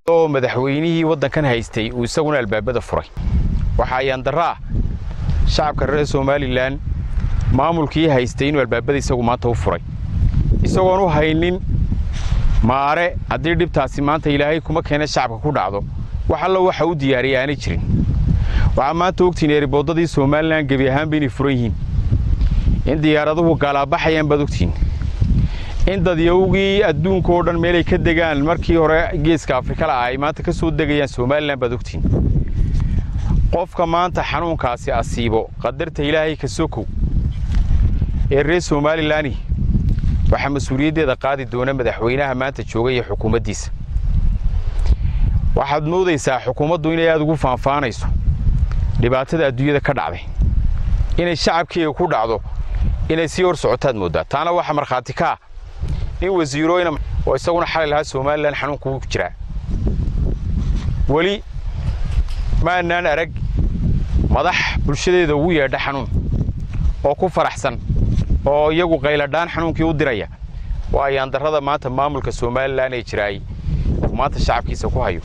Oo madaxweynihii waddankan haystay uu isaguna albaabada furay. Waxa ayaandarro ah shacabka reer Somalilan maamulkii haystay inuu albaabada isagu maanta u furay, isagoon u haynin maare. Haddii dhibtaasi maanta, Ilaahay kuma keena, shacabka ku dhacdo, wax allo waxa u diyaariyay aanay jirin. Waxaa maanta ogtiin airportyadii Somalilan gebi ahaanba inay furan yihiin, in diyaaraduhu gaalaabaxayaan baad ogtiin, in dadyowgii adduunka oo dhan meelay ka degaan markii hore Geeska Afrikala ay maanta ka soo degayaan Somalilan baad ogtiin. Qofka maanta xanuunkaasi asiibo, qadarta Ilaahay ka sokow, ee reer Somalilani, waxaa mas-uuliyaddeeda qaadi doona madaxweynaha maanta jooga iyo xukuumaddiisa. Waxaad moodaysaa xukuumaddu inay aada ugu faanfaanayso dhibaatada adduunyada ka dhacday inay shacabkeega ku dhacdo, inay sii hor socotaad mooddaa. Taana waxaa markhaati ka ah nin wasiirooyna oo isaguna xalay lahaa Somalilan xanuunku jiraa. Weli ma annaan arag madax bulshadeeda ugu yeedha xanuun oo ku faraxsan oo iyagu qayladhaan xanuunkii u diraya. Waa ayaandarrada maanta maamulka Somalilan ee jiraay uu maanta shacabkiisa ku hayo.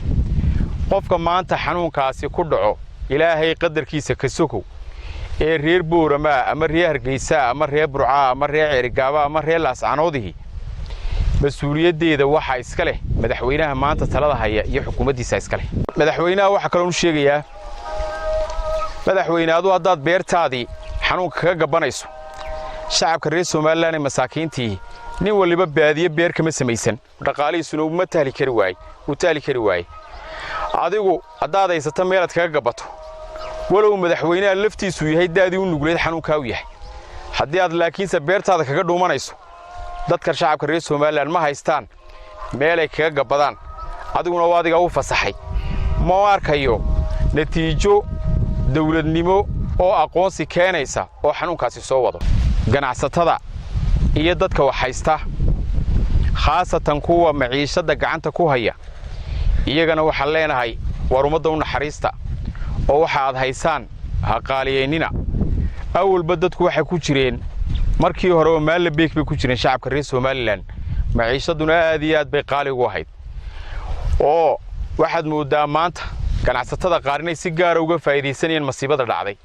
Qofka maanta xanuunkaasi ku dhaco, Ilaahay qadarkiisa ka sokow, ee reer Booramaa ama reer Hargeysaa ama reer Burcaa ama reer Ceerigaaba ama reer Laascanoodihi, mas-uuliyaddeeda waxaa iska leh madaxweynaha maanta talada haya iyo xukuumaddiisa iska leh. Madaxweynaha waxaa kaloon u sheegayaa: madaxweyne, adu haddaad beertaadii xanuunka kaga gabbanayso, shacabka reer Somalilan ee masaakiintii, nin waliba baadiye beer kama samaysan, dhaqaalihiisuna uma tahli kari waaye, wuu tahli kari waaye. Adigu haddaad haysato meelaad kaga gabbato, walow madaxweynaha laftiisu yahay daadii u nugleed xanuunkaa u yahay, haddii aad laakiinse beertaada kaga dhuumanayso, dadka shacabka reer Somalilan ma haystaan meelay kaga gabbadaan. Adiguna waa adiga u fasaxay. Ma arkayo natiijo dawladnimo oo aqoonsi keenaysa oo xanuunkaasi soo wado. Ganacsatada iyo dadka wax haysta, khaasatan kuwa maciishadda gacanta ku haya, iyagana waxaan leenahay: war ummadda u naxariista oo waxa aad haysaan ha qaaliyaynina. Awalba dadku waxay ku jireen markii hore oo maalla beeg bay ku jireen shacabka reer Somalilan, maciishadduna aad iyo aad bay qaali ugu ahayd. Oo waxaad mooddaa maanta ganacsatada qaar inay si gaara uga faa'iidaysanayaan masiibada dhacday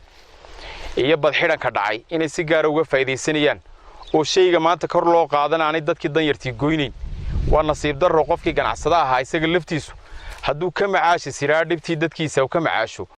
iyo badxidhanka dhacay, inay si gaara uga faa'iidaysanayaan oo shayga maanta kor loo qaadan aanay dadkii danyartii goynayn. Waa nasiib darro qofkii ganacsada ahaa isaga laftiisu hadduu ka macaashi siraa dhibtii dadkiisa uu ka macaasho.